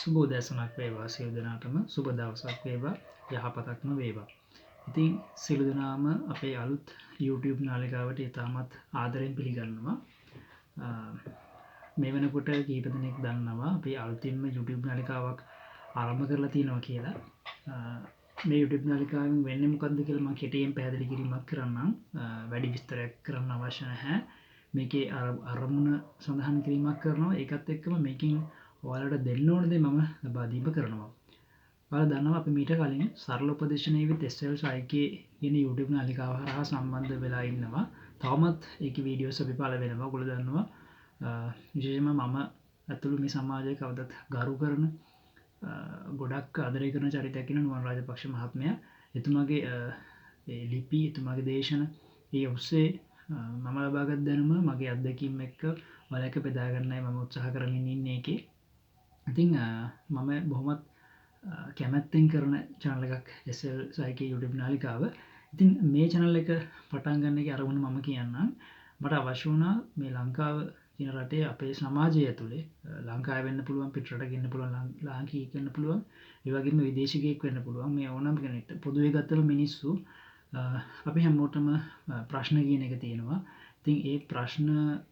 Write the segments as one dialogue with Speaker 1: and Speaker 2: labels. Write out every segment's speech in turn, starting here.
Speaker 1: සුබ උදෑසනක් වේවා සියලු දෙනාටම, සුබ දවසක් වේවා, යහපතක්ම වේවා. ඉතින් සියලු දෙනාම අපේ අලුත් YouTube නාලිකාවට ඉතාමත් ආදරෙන් පිළිගන්නවා. මේ වෙනකොට කීප දෙනෙක් දන්නවා අපි අලුතින්ම YouTube නාලිකාවක් ආරම්භ කරලා තියෙනවා කියලා. මේ YouTube නාලිකාවෙන් වෙන්නේ මොකද්ද කියලා මම කෙටියෙන් පැහැදිලි කිරීමක් කරන්නම්. වැඩි විස්තරයක් කරන්න අවශ්‍ය නැහැ. මේකේ අරමුණ සඳහන් කිරීමක් කරනවා. ඒකත් එක්කම මේකෙන් ඔයාලට දෙන්න ඕන දේ මම ලබා දීම කරනවා. ඔයාලා දන්නවා අපි මීට කලින් සරල උපදේශනයේ විත් SL සයිකේ කියන YouTube නාලිකාව හරහා සම්බන්ධ වෙලා ඉන්නවා. තවමත් ඒකේ වීඩියෝස් අපි පළ වෙනවා. ඔයගොල්ලෝ දන්නවා විශේෂයෙන්ම මම ඇතුළු මේ සමාජයේ කවදත් ගරු කරන ගොඩක් ආදරය කරන චරිතයක් ඉන්න නුවන් රාජපක්ෂ මහත්මයා. එතුමාගේ ඒ ලිපි, එතුමාගේ දේශන, ඒ ඔස්සේ මම ලබාගත් දැනුම මගේ අත්දැකීම් එක්ක ඔයාලා එක්ක බෙදා ගන්නයි මම උත්සාහ කරමින් ඉන්නේ ඒකේ. ඉතින් මම බොහොමත් කැමැත්තෙන් කරන චැනල් එකක් SL සයිකේ YouTube නාලිකාව. ඉතින් මේ චැනල් එක පටන් ගන්න එකේ අරමුණ මම කියන්නම්. මට අවශ්‍ය වුණා මේ ලංකාව කියන රටේ අපේ සමාජය ඇතුලේ ලංකාවේ වෙන්න පුළුවන්, පිටරටක ඉන්න පුළුවන්, ලාංකිකයෙක් වෙන්න පුළුවන්, ඒ වගේම විදේශිකයෙක් වෙන්න පුළුවන්. මේ ඕනම කෙනෙක්ට පොදුවේ ගත්තම මිනිස්සු අපි හැමෝටම ප්‍රශ්න කියන එක තියෙනවා. ඉතින් ඒ ප්‍රශ්න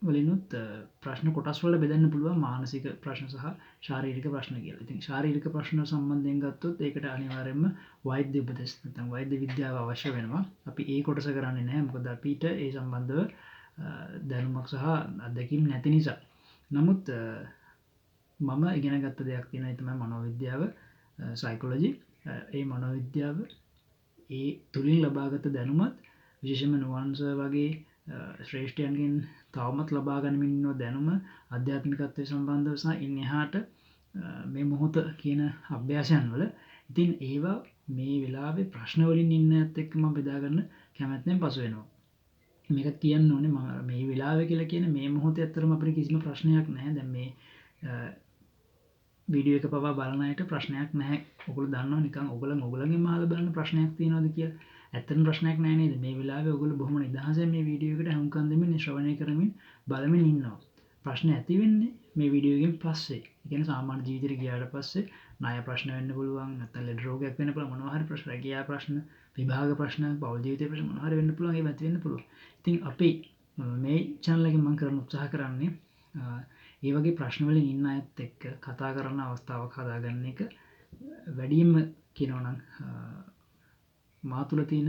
Speaker 1: වලිනුත් ප්‍රශ්න කොටස් වල බෙදන්න පුළුවන් මානසික ප්‍රශ්න සහ ශාරීරික ප්‍රශ්න කියලා. ඉතින් ශාරීරික ප්‍රශ්න සම්බන්ධයෙන් ගත්තොත් ඒකට අනිවාර්යයෙන්ම වෛද්‍ය උපදෙස් නැත්නම් වෛද්‍ය විද්‍යාව අවශ්‍ය වෙනවා. අපි ඒ කොටස කරන්නේ නැහැ. මොකද අපිට ඒ සම්බන්ධව දැනුමක් සහ අත්දැකීම් නැති නිසා. නමුත් මම ඉගෙන ගත්ත දෙයක් තියෙනවා, ඒ තමයි මනෝවිද්‍යාව, සයිකොලොජි. ඒ මනෝවිද්‍යාව ඒ තුලින් ලබාගත් දැනුමත් විශේෂයෙන්ම නුවන් සර් වගේ ශ්‍රේෂ්ඨයන්ගෙන් තවමත් ලබා ගනිමින් ඉන්න දැනුම ආධ්‍යාත්මිකත්වය සම්බන්ධව සහ ඉන් එහාට මේ මොහොත කියන අභ්‍යාසයන් වල ඉතින් ඒවා මේ වෙලාවේ ප්‍රශ්න වලින් ඉන්න අයත් එක්ක මම බෙදා ගන්න කැමැත්තෙන් පසු වෙනවා. මේක කියන්න ඕනේ මම මේ වෙලාවේ කියලා කියන්නේ මේ මොහොතේ ඇත්තටම අපිට කිසිම ප්‍රශ්නයක් නැහැ. දැන් මේ වීඩියෝ එක පවා බලන අයට ප්‍රශ්නයක් නැහැ. ඔයගොල්ලෝ දන්නවා නිකන් ඔයගොල්ලන් ඔයගොල්ලන්ගෙන් අහලා බලන්න ප්‍රශ්නයක් තියෙනවද කියලා. ඇත්තටම ප්‍රශ්නයක් නැහැ නේද? මේ වෙලාවේ ඔයගොල්ලෝ බොහොම නිදහසෙන් මේ වීඩියෝ එකට හුම්කන් දෙමින් ශ්‍රවණය කරමින් බලමින් ඉන්නවා. ප්‍රශ්න ඇති වෙන්නේ මේ වීඩියෝ එකෙන් පස්සේ. ඒ කියන්නේ සාමාන්‍ය ජීවිතේට ගියාට පස්සේ ණය ප්‍රශ්න වෙන්න පුළුවන්, නැත්නම් ලෙඩ රෝගයක් වෙන්න පුළුවන්, මොනවා හරි ප්‍රශ්න, රැකියා ප්‍රශ්න, විභාග ප්‍රශ්න, පෞල් ජීවිතේ ප්‍රශ්න මොනවා හරි වෙන්න පුළුවන්, ඒවා ඇති වෙන්න පුළුවන්. ඉතින් අපි මේ චැනල් එකෙන් මම කරන්න උත්සාහ කරන්නේ ඒ වගේ ප්‍රශ්න වලින් ඉන්න අයත් එක්ක කතා කරන අවස්ථාවක් හදාගන්න එක. වැඩියෙන්ම කියනවා නම් මා තුළ තියෙන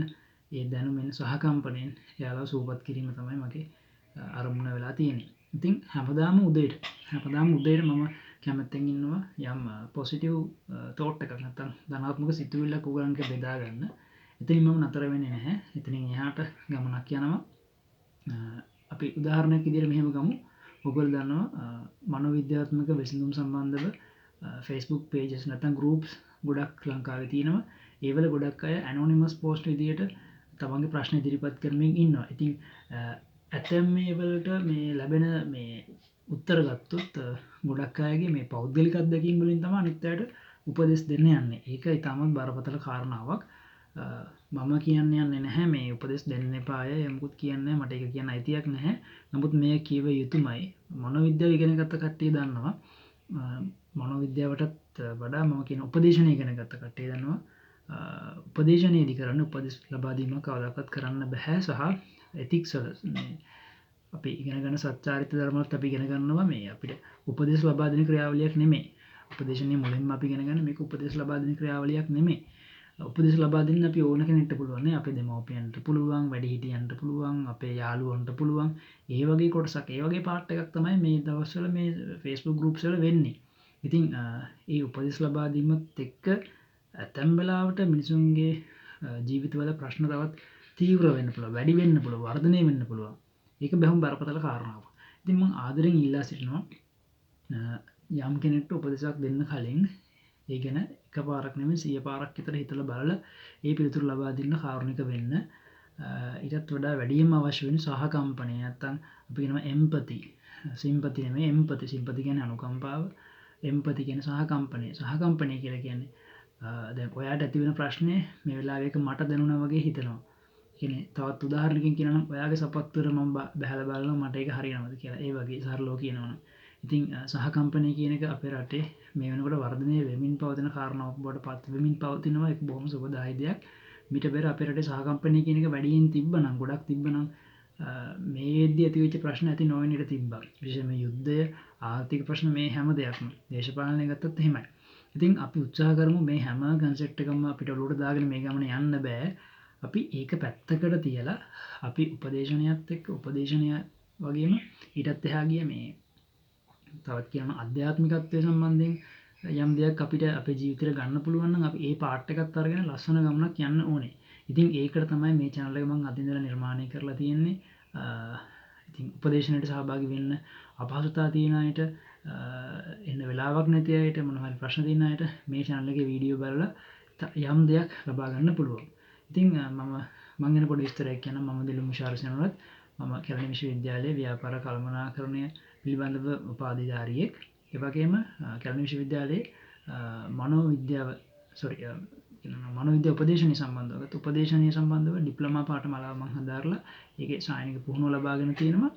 Speaker 1: ඒ දැනුමෙන් සහකම්පනයෙන් එයාලව සුවපත් කිරීම තමයි මගේ අරමුණ වෙලා තියෙන්නේ. ඉතින් හැමදාම උදේට මම කැමැත්තෙන් ඉන්නවා යම් පොසිටිව් තෝට් එකක් නැත්නම් ධනාත්මක සිතුවිල්ලක් ඔයගොල්ලන්ට බෙදා ගන්න. එතනින් මම නතර වෙන්නේ නැහැ. එතනින් එහාට ගමනක් යනවා. අපි උදාහරණයක් විදිහට මෙහෙම ගමු. ඔයගොල්ලෝ දන්නවා මනෝවිද්‍යාත්මක විසඳුම් සම්බන්ධව Facebook pages නැත්නම් groups ගොඩක් ලංකාවේ තියෙනවා. ඒවල ගොඩක් අය ඇනොනිමස් පෝස්ට් විදියට තමන්ගේ ප්‍රශ්න ඉදිරිපත් කරමින් ඉන්නවා. ඉතින් ඇතැම් මේවලට මේ ලැබෙන මේ උත්තර ගත්තොත් ගොඩක් අයගේ මේ පෞද්ගලික අත්දැකීම් වලින් තමයි අනිත් අයට උපදෙස් දෙන්න යන්නේ. ඒක ඉතාමත් බරපතල කාරණාවක්. මම කියන්න යන්නේ නැහැ මේ උපදෙස් දෙන්න එපාය, මොකුත් කියන්නේ නැහැ, මට ඒක කියන්න අයිතියක් නැහැ. නමුත් මේ කියව යුතුමයි. මනෝවිද්‍යාව ඉගෙන ගත්ත කට්ටිය දන්නවා. මනෝවිද්‍යාවටත් වඩා මම කියන උපදේශනය ඉගෙන ගත්ත කට්ටිය දන්නවා. උපදේශනයේදී කරන්න උපදෙස් ලබා දීම කවදාකවත් කරන්න බෑ. සහ එතික්ස් වල මේ අපි ඉගෙන ගන්න සත්‍චාරිත්‍ර ධර්මවත් අපි ඉගෙන ගන්නවා මේ අපිට උපදෙස් ලබා දෙන ක්‍රියාවලියක් නෙමෙයි. උපදේශනයේ මුලින්ම අපි ඉගෙන ගන්න මේක උපදෙස් ලබා දෙන ක්‍රියාවලියක් නෙමෙයි. උපදෙස් ලබා දෙන්න අපි ඕන කෙනෙක්ට පුළුවන් නේ. අපේ දෙමව්පියන්ට පුළුවන්, වැඩිහිටියන්ට පුළුවන්, අපේ යාළුවන්ට පුළුවන්. ඒ වගේ කොටසක්, ඒ වගේ පාර්ට් එකක් තමයි මේ දවස්වල මේ Facebook groups වල වෙන්නේ. ඉතින් ඒ උපදෙස් ලබා දීමත් එක්ක ඇතැම් වෙලාවට මිනිසුන්ගේ ජීවිතවල ප්‍රශ්න තවත් තීව්‍ර වෙන්න පුළුවන්, වැඩි වෙන්න පුළුවන්, වර්ධනය වෙන්න පුළුවන්. ඒක බොහොම බරපතල කාරණාවක්. ඉතින් මං ආදරෙන් ඉල්ලා සිටිනවා යම් කෙනෙක්ට උපදෙසක් දෙන්න කලින් ඒ ගැන එකපාරක් නෙමෙයි 100 පාරක් විතර හිතලා බලලා ඒ පිළිතුරු ලබා දෙන්න කාරුණික වෙන්න. ඊටත් වඩා වැඩියෙන්ම අවශ්‍ය වෙන්නේ සහකම්පනය. නැත්තම් අපි කියනවා එම්පති. සිම්පති නෙමෙයි එම්පති. සිම්පති කියන්නේ අනුකම්පාව, එම්පති කියන්නේ සහකම්පනය. සහකම්පනය කියලා කියන්නේ දැන් ඔයාට ඇති වෙන ප්‍රශ්නේ මේ වෙලාවේ එක මට දැනුණා වගේ හිතෙනවා. කියන්නේ තවත් උදාහරණකින් කියනවා නම් ඔයාගේ සපත්තුවර මම බහැලා බලනවා මට ඒක හරියනවද කියලා. ඒ වගේ සරලව කියනවනම්. ඉතින් සහකම්පනය කියන එක අපේ රටේ මේ වෙනකොට වර්ධනය වෙමින් පවතින කාරණාවක් බවට පත් වෙමින් පවතිනවා. ඒක බොහොම සුබදායී දෙයක්. මීට පෙර අපේ රටේ සහකම්පැනි කියන එක වැඩියෙන් තිබ්බනම්, ගොඩක් තිබ්බනම් මේ වෙද්දී ඇති වෙච්ච ප්‍රශ්න ඇති නොවෙන ඉඩ තිබ්බා. විශේෂයෙන්ම යුද්ධය, ආර්ථික ප්‍රශ්න, මේ හැම දෙයක්ම දේශපාලනය ගත්තත් එහෙමයි. ඉතින් අපි උත්සාහ කරමු මේ හැම කන්සෙප්ට් එකම අපිට ඔලුවට දාගෙන මේ ගමන යන්න බෑ. අපි ඒක පැත්තකට තියලා අපි උපදේශනයත් එක්ක උපදේශනය වගේම ඊටත් එහා ගිය මේ තවත් කියන අධ්‍යාත්මිකත්වය සම්බන්ධයෙන් යම් දෙයක් අපිට අපේ ජීවිතේට ගන්න පුළුවන් නම් අපි ඒ පාර්ට් එකත් අරගෙන ලස්සන ගමනක් යන්න ඕනේ. ඉතින් ඒකට තමයි මේ චැනල් එක මම අද ඉඳලා නිර්මාණය කරලා තියෙන්නේ. ඉතින් උපදේශනයට සහභාගී වෙන්න අපහසුතා තියෙන අයට, එන්න වෙලාවක් නැති අයට, මොන හරි ප්‍රශ්න තියෙන අයට මේ චැනල් එකේ වීඩියෝ බලලා යම් දෙයක් ලබා ගන්න පුළුවන්. ඉතින් මම ගැන පොඩි විස්තරයක් කියන්නම්. මම දිලුම් විශාරසනවත්, මම කැලණි විශ්වවිද්‍යාලයේ ව්‍යාපාර කළමනාකරණය පිළිබඳව උපාධිධාරියෙක්. ඒ වගේම කැලණි විශ්වවිද්‍යාලයේ මනෝවිද්‍යාව සෝරි මනෝවිද්‍යා උපදේශනය සම්බන්ධව උපදේශනය සම්බන්ධව ඩිප්ලෝමා පාඨමාලාව මම හදාarලා ඒකේ සායනික පුහුණුව ලබාගෙන තියෙනවා.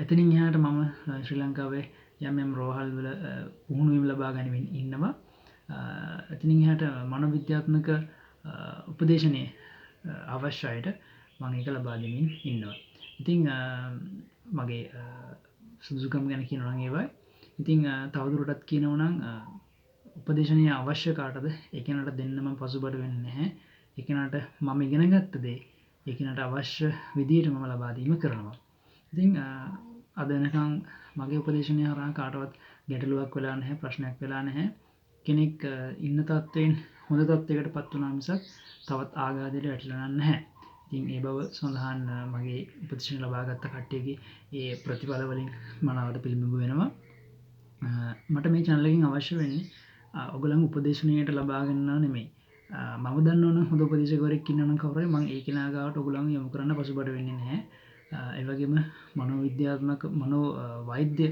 Speaker 1: එතනින් එහාට මම ශ්‍රී ලංකාවේ යම් යම් රෝහල් වල පුහුණු වීම ලබා ගනිමින් ඉන්නවා. එතනින් එහාට මනෝවිද්‍යාත්මක උපදේශනයේ අවශ්‍ය අයට මම ඒක ලබා දෙමින් ඉන්නවා. ඉතින් මගේ සුදුසුකම් ගැන කියනවා නම් ඒවයි. ඉතින් තවදුරටත් කියනවා නම් උපදේශනය අවශ්‍ය කාටද ඒ කෙනාට දෙන්න මම පසුබට වෙන්නේ නැහැ. ඒ කෙනාට මම ඉගෙන ගත්ත දේ ඒ කෙනාට අවශ්‍ය විදියට මම ලබා දීම කරනවා. ඉතින් අද වෙනකන් මගේ උපදේශනය හරහා කාටවත් ගැටලුවක් වෙලා නැහැ, ප්‍රශ්නයක් වෙලා නැහැ. කෙනෙක් ඉන්න තත්ත්වයෙන් හොඳ තත්ත්වයකට පත් වුණා මිසක් තවත් ආඝාතයට වැටිලා නැහැ. ඉතින් ඒ බව සඳහන් මගේ උපදේශන ලබාගත්ත කට්ටියගේ ඒ ප්‍රතිඵල වලින් මනාවට පිළිබිඹු වෙනවා. මට මේ චැනල් එකෙන් අවශ්‍ය වෙන්නේ ඔයගොල්ලන්ගේ උපදේශනයට ලබා ගන්නව නෙමෙයි. මම දන්නවනම් හොඳ උපදේශකවරයෙක් ඉන්නවා නම් කවුරු හරි මං ඒ කෙනා ගාවට ඔයගොල්ලන්ව යොමු කරන්න පසුබට වෙන්නේ නැහැ. ඒ වගේම මනෝවිද්‍යාත්මක මනෝ වෛද්‍ය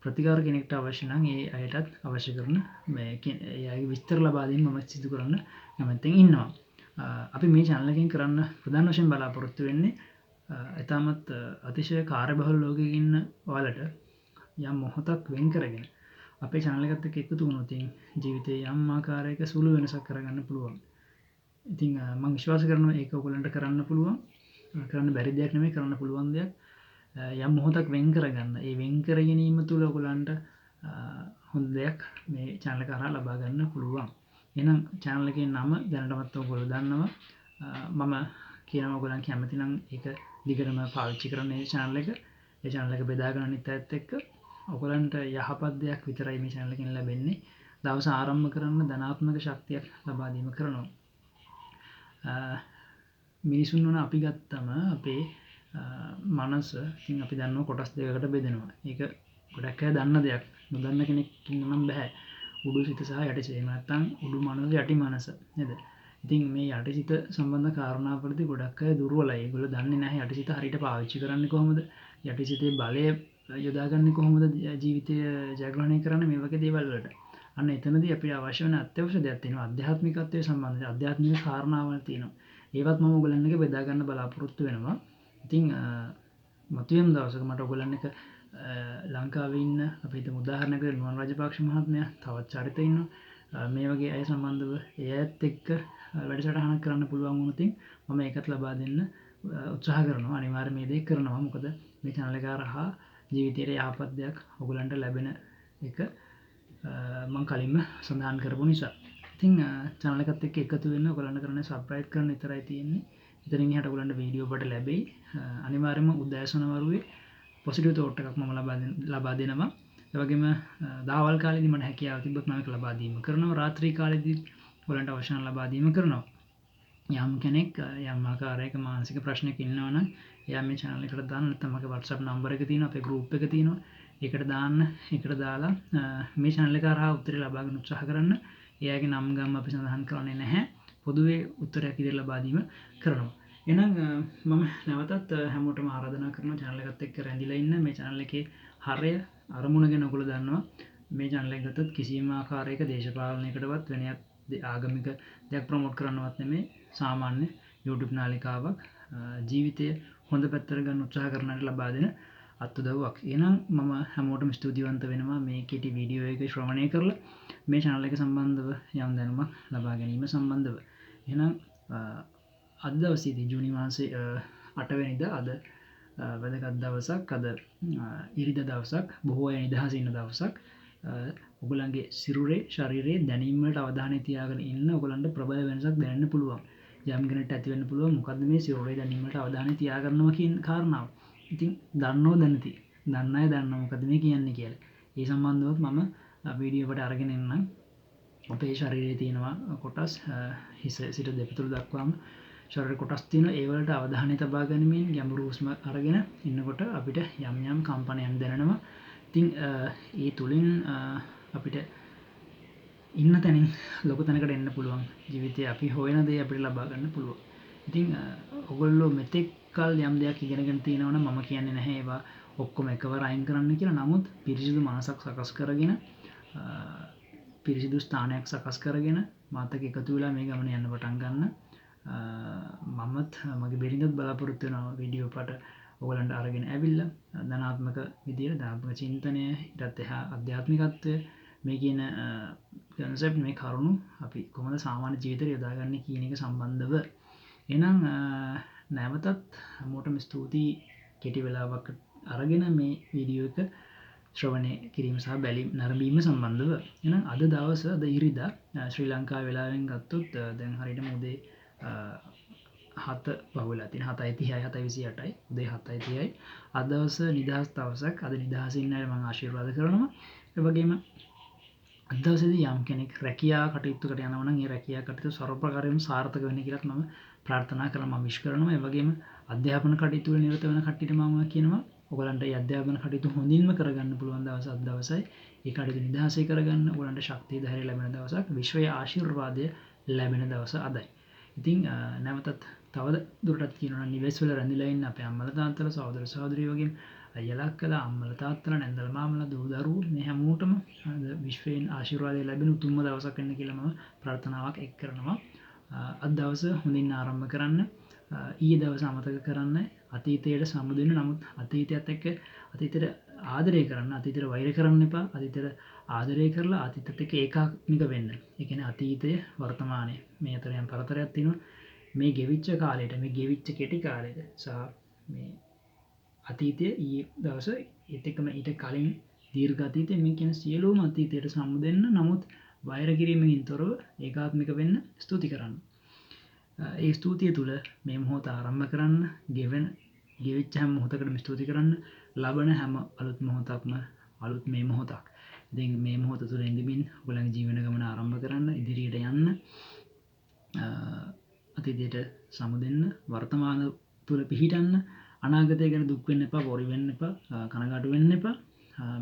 Speaker 1: ප්‍රතිකාර කෙනෙක්ට අවශ්‍ය නම් ඒ අයටත් අවශ්‍ය කරන මේ ඒ අයගේ විස්තර ලබා දෙන්න මම සිදු කරන්න කැමැත්තෙන් ඉන්නවා. අපි මේ චැනල් එකෙන් කරන්න ප්‍රධාන වශයෙන් බලාපොරොත්තු වෙන්නේ ඉතාමත් අතිශය කාර්යබහුල ලෝකයක ඉන්න ඔයාලට යම් මොහොතක් වෙන් කරගෙන අපේ චැනල් එකත් එක්ක එකතු වුණොත් ජීවිතේ යම් ආකාරයක සුළු වෙනසක් කරගන්න පුළුවන්. ඉතින් මම විශ්වාස කරනවා ඒක ඔයගොල්ලන්ට කරන්න පුළුවන්. කරන්න බැරි දෙයක් නෙමෙයි, කරන්න පුළුවන් දෙයක්. යම් මොහොතක් වෙන් කරගන්න. ඒ වෙන් කර ගැනීම තුළ ඔයගොල්ලන්ට හොඳ දෙයක් මේ චැනල් එක හරහා ලබා ගන්න පුළුවන්. එහෙනම් චැනල් එකේ නම දැනටමත් ඔයගොල්ලෝ දන්නවා. මම කියනවා ඔයගොල්ලන් කැමති නම් ඒක දිගටම පාවිච්චි කරන්න මේ චැනල් එක. ඒ චැනල් එක බෙදා ගන්න අනිත් අයත් එක්ක. ඔයගොල්ලන්ට යහපත් දෙයක් විතරයි මේ චැනල් එකෙන් ලැබෙන්නේ. දවස ආරම්භ කරන්න ධනාත්මක ශක්තියක් ලබා දීම කරනවා. මිනිසුන් වන අපි ගත්තම අපේ මනස ඉතින් අපි දන්නවා කොටස් දෙකකට බෙදෙනවා. ඒක ගොඩක් අය දන්න දෙයක්. නොදන්න කෙනෙක් ඉන්න නම් බෑ. උඩු සිත සහ යටි සිත. එහෙම නැත්නම් උඩු මනස යටි මනස නේද? ඉතින් මේ යටි සිත සම්බන්ධ කාරණාවලදී ගොඩක් අය දුර්වලයි. ඒගොල්ලෝ දන්නේ නැහැ යටි සිත හරියට පාවිච්චි කරන්නේ කොහොමද? යටි සිතේ බලය යොදාගන්නේ කොහොමද ජීවිතය ජයග්‍රහණය කරන්න මේ වගේ දේවල් වලට. අන්න එතනදී අපිට අවශ්‍ය වෙන අත්‍යවශ්‍ය දෙයක් තියෙනවා. අධ්‍යාත්මිකත්වය සම්බන්ධ අධ්‍යාත්මික කාරණාවල් තියෙනවා. ඒවත් මම ඔයගොල්ලන් එක්ක බෙදා ගන්න බලාපොරොත්තු වෙනවා. ඉතින් මතුවෙන දවසක මට ඔයගොල්ලන් එක්ක ලංකාවේ ඉන්න අපි හිතමු උදාහරණයකට නුවන් රාජපක්ෂ මහත්මයා, තවත් චරිත ඉන්නවා. මේ වගේ අය සම්බන්ධව ඒ අයත් එක්ක වැඩසටහනක් කරන්න පුළුවන් වුණොත් මම ඒකත් ලබා දෙන්න උත්සාහ කරනවා. අනිවාර්යයෙන් මේ දේ කරනවා. මොකද මේ චැනල් එක හරහා ජීවිතයට යහපත් දෙයක් ඔයගොල්ලන්ට ලැබෙන එක මං කලින්ම සඳහන් කරපු නිසා. ඉතින් චැනල් එකත් එක්ක එකතු වෙන්න ඔයගොල්ලන්ට කරන්නේ සබ්ස්ක්‍රයිබ් කරන්න විතරයි තියෙන්නේ. ඉතින් එහාට ඔයගොල්ලන්ට වීඩියෝ බඩ ලැබෙයි. අනිවාර්යයෙන්ම උදෑසන වරුවේ පොසිටිව් තෝට් එකක් මම ලබා දෙනවා. ඒ වගේම දහවල් කාලේදී මට හැකියාව තිබ්බොත් මම ඒක ලබා දීම කරනවා. රාත්‍රී කාලේදී ඔයගොල්ලන්ට අවශ්‍ය නම් ලබා දීම කරනවා. යම් කෙනෙක් යම් ආකාරයක මානසික ප්‍රශ්නයක ඉන්නවා නම් එයා මේ චැනල් එකට දාන්න, නැත්නම් මගේ WhatsApp number එක තියෙනවා, අපේ ගෲප් එක තියෙනවා. ඒකට දාන්න, ඒකට දාලා මේ චැනල් එක හරහා උත්තරේ ලබා ගන්න උත්සාහ කරන්න. එයාගේ නම් ගම් අපි සඳහන් කරන්නේ නැහැ. පොදුවේ උත්තරයක් ඉදිරියට ලබා දීම කරනවා. එහෙනම් මම නැවතත් හැමෝටම ආරාධනා කරනවා චැනල් එකත් එක්ක රැඳිලා ඉන්න. මේ චැනල් එකේ හරය අරමුණ ගැන ඔයගොල්ලෝ දන්නවා. මේ චැනල් එක ගත්තොත් කිසියම් ආකාරයක දේශපාලනයකටවත් වෙනයක් ආගමික දෙයක් ප්‍රොමෝට් කරන්නවත් නෙමෙයි. සාමාන්‍ය YouTube නාලිකාවක් ජීවිතය හොඳ පැත්තට ගන්න උත්සාහ කරන අයට ලබා දෙන අත්උදව්වක්. එහෙනම් මම හැමෝටම ස්තුතිවන්ත වෙනවා මේ කෙටි වීඩියෝ එක ශ්‍රවණය කරලා මේ චැනල් එක සම්බන්ධව යම් දැනුමක් ලබා ගැනීම සම්බන්ධව. එහෙනම් අද දවසේදී ජූනි මාසේ 8 වෙනිදා අද වැදගත් දවසක්, අද ඉරිදා දවසක්, බොහෝ අය නිදහසේ ඉන්න දවසක්. ඔයගොල්ලන්ගේ සිරුරේ ශරීරයේ දැනීම් වලට අවධානය තියාගෙන ඉන්න ඔයගොල්ලන්ට ප්‍රබල වෙනසක් දැනෙන්න පුළුවන්. යම් කෙනෙක්ට ඇති වෙන්න පුළුවන් මොකද්ද මේ සිරුරේ දැනීම් වලට අවධානය තියාගන්නවා කියන කාරණාව. ඉතින් දන්නෝ දැනති, දන්න අය දන්නවා මොකද්ද මේ කියන්නේ කියලා. ඒ සම්බන්ධවත් මම වීඩියෝ එකට අරගෙන එන්නම්. අපේ ශරීරයේ තියෙනවා කොටස්, හිස සිට දෙපතුල දක්වාම ශරීර කොටස් තියෙනවා. ඒ වලට අවධානය තබා ගනිමින් ගැඹුරු හුස්ම අරගෙන ඉන්නකොට අපිට යම් යම් කම්පනයන් දැනෙනවා. ඉතින් ඒ තුලින් අපිට ඉන්න තැනින් ලොකු තැනකට එන්න පුළුවන්. ජීවිතේ අපි හොයන දේ අපිට ලබා ගන්න පුළුවන්. ඉතින් ඔයගොල්ලෝ මෙතෙක් කල් යම් දෙයක් ඉගෙනගෙන තියෙනවා නම් මම කියන්නේ නැහැ ඒවා ඔක්කොම එකවර අයින් කරන්න කියලා. නමුත් පිරිසිදු මනසක් සකස් කරගෙන, පිරිසිදු ස්ථානයක් සකස් කරගෙන මාත් එක්ක එකතු වෙලා මේ ගමන යන්න පටන් ගන්න. මමත් මගේ බිරිඳත් බලාපොරොත්තු වෙනවා වීඩියෝ පට ඔයගොල්ලන්ට අරගෙන ඇවිල්ලා ධනාත්මක විදියට ධනාත්මක චින්තනය, ඊටත් එහා අධ්‍යාත්මිකත්වය, මේ කියන කන්සෙප්ට්, මේ කරුණු අපි කොහොමද සාමාන්‍ය ජීවිතේට යොදාගන්නේ කියන එක සම්බන්ධව. එහෙනම් නැවතත් හැමෝටම ස්තුතියි කෙටි වෙලාවක් අරගෙන මේ වීඩියෝ එක ශ්‍රවණය කිරීම සහ බැලීම නරඹීම සම්බන්ධව. එහෙනම් අද දවස, අද ඉරිදා, ශ්‍රී ලංකාවේ වෙලාවෙන් ගත්තොත් දැන් හරියටම උදේ 7 පහුවෙලා තියෙන 7:30යි 7:28යි උදේ 7:30යි. අද දවස නිදහස් දවසක්. අද නිදහසේ ඉන්න අය මම ආශිර්වාද කරනවා. ඒ වගේම අද දවසේදී යම් කෙනෙක් රැකියා කටයුත්තකට යනවා නම් ඒ රැකියා කටයුතු සර්ව ප්‍රකාරයෙන්ම සාර්ථක වෙන්න කියලාත් මම ප්‍රාර්ථනා කරනවා, මම විශ් කරනවා. ඒ වගේම අධ්‍යාපන කටයුතු වල නිරත වෙන කට්ටියට මම කියනවා ඔයගලන්ට මේ අධ්‍යාපන කටයුතු හොඳින්ම කරගන්න පුළුවන් දවස අද දවසයි. ඒ කටයුතු නිදහසේ කරගන්න ඔයගලන්ට ශක්තිය ධෛර්යය ලැබෙන දවසක්, විශ්වයේ ආශිර්වාදය ලැබෙන දවස අදයි. ඉතින් නැවතත් තවද දුරටත් කියනවා නම් නිවෙස් වල රැඳිලා ඉන්න අපේ අම්මලා තාත්තලා, සහෝදර සහෝදරියෝ වගේම අයියලා අක්කලා, අම්මලා තාත්තලා, නැන්දලා මාමලා, දූ දරුවෝ මේ හැමෝටම අද විශ්වයෙන් ආශිර්වාදය ලැබෙන උතුම්ම දවසක් වෙන්න කියලා මම ප්‍රාර්ථනාවක් එක් කරනවා. අද දවස හොඳින් ආරම්භ කරන්න, ඊයේ දවස අමතක කරන්න, අතීතයට සමුදු වෙන්න. නමුත් අතීතයත් එක්ක අතීතයට ආදරය කරන්න, අතීතයට වෛර කරන්න එපා. අතීතයට ආදරය කරලා අතීතයත් එක්ක ඒකාත්මික වෙන්න. ඒ කියන්නේ අතීතය වර්තමානය මේ අතර යම් පරතරයක් තියෙනවා. මේ ගෙවිච්ච කාලයට, මේ ගෙවිච්ච කෙටි කාලයට සහ මේ අතීතය, ඊයේ දවස, ඒත් එක්කම ඊට කලින් දීර්ඝ අතීතය, මේ කියන සියලුම අතීතයට සමුදු වෙන්න. නමුත් වෛර කිරීමකින් තොරව ඒකාත්මික වෙන්න, ස්තුති කරන්න. ඒ ස්තුතිය තුළ මේ මොහොත ආරම්භ කරන්න, ගෙවිච්ච හැම මොහොතකටම ස්තුති කරන්න, ලබන හැම අලුත් මොහොතක්ම අලුත් මේ මොහොතක්. ඉතින් මේ මොහොත තුළ ඉඳමින් ඔයගොල්ලන්ගේ ජීවන ගමන ආරම්භ කරන්න, ඉදිරියට යන්න, අතීතයට සමුදෙන්න, වර්තමාන තුළ පිහිටන්න, අනාගතය ගැන දුක් වෙන්න එපා, පොරි වෙන්න එපා, කනගාටු වෙන්න එපා.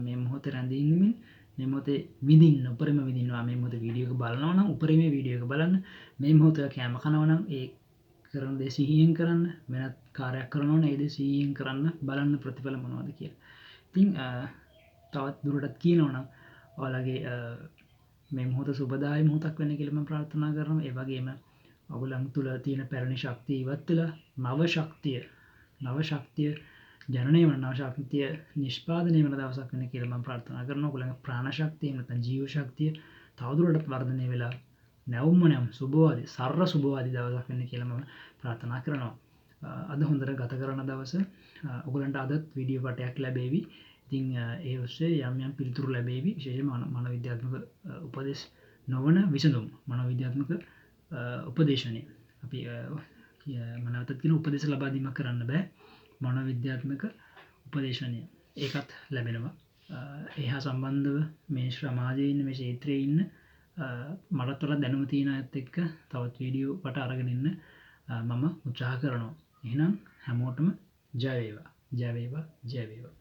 Speaker 1: මේ මොහොතේ රැඳී ඉඳමින් මේ මොහොතේ විඳින්න, උපරිම විඳින්නවා. මේ මොහොතේ වීඩියෝ එක බලනවා නම් උපරිම වීඩියෝ එක බලන්න. මේ මොහොතේ කෑම කනවා නම් ඒ කරන දේ සිහියෙන් කරන්න, වෙනත් කාර්යයක් කරනවා නම් ඒ දේ සිහියෙන් කරන්න, බලන්න ප්‍රතිඵල මොනවද කියලා. ඉතින් තවත් දුරටත් කියනවා නම් ඔයාලගේ මේ මොහොත සුබදායි මොහොතක් වෙන්න කියලා මම ප්‍රාර්ථනා කරනවා. ඒ වගේම ඔයගොල්ලන් තුල තියෙන පැරණි ශක්තිය ඉවත් වෙලා නව ශක්තිය ජනනය වන, නව ශක්තිය නිෂ්පාදනය වෙන දවසක් වෙන්න කියලා මම ප්‍රාර්ථනා කරනවා. ඔයගොල්ලන්ගේ ප්‍රාණ ශක්තිය එහෙම නැත්නම් ජීව ශක්තිය තවදුරටත් වර්ධනය වෙලා නැවුම්ම නැවුම් සුබවාදී, සර්ව සුබවාදී දවසක් වෙන්න කියලා මම ප්‍රාර්ථනා කරනවා. අද හොඳට ගත කරන දවස. ඔයගොල්ලන්ට අදත් වීඩියෝ පටයක් ලැබේවි. ඉතින් ඒ ඔස්සේ යම් යම් පිළිතුරු ලැබේවි. විශේෂයෙන්ම මනෝවිද්‍යාත්මක උපදෙස් නොවන විසඳුම්, මනෝවිද්‍යාත්මක උපදේශනය. අපි මනවතත් කියන උපදෙස් ලබා දීමක් කරන්න බෑ. මනෝවිද්‍යාත්මක උපදේශනය ඒකත් ලැබෙනවා. ඒ හා සම්බන්ධව මේ සමාජයේ ඉන්න, මේ ක්ෂේත්‍රයේ ඉන්න මටත් වඩා දැනුම තියෙන අයත් එක්ක තවත් වීඩියෝ පට අරගෙන ඉන්න මම උත්සාහ කරනවා. එහෙනම් හැමෝටම ජය වේවා, ජය වේවා, ජය වේවා.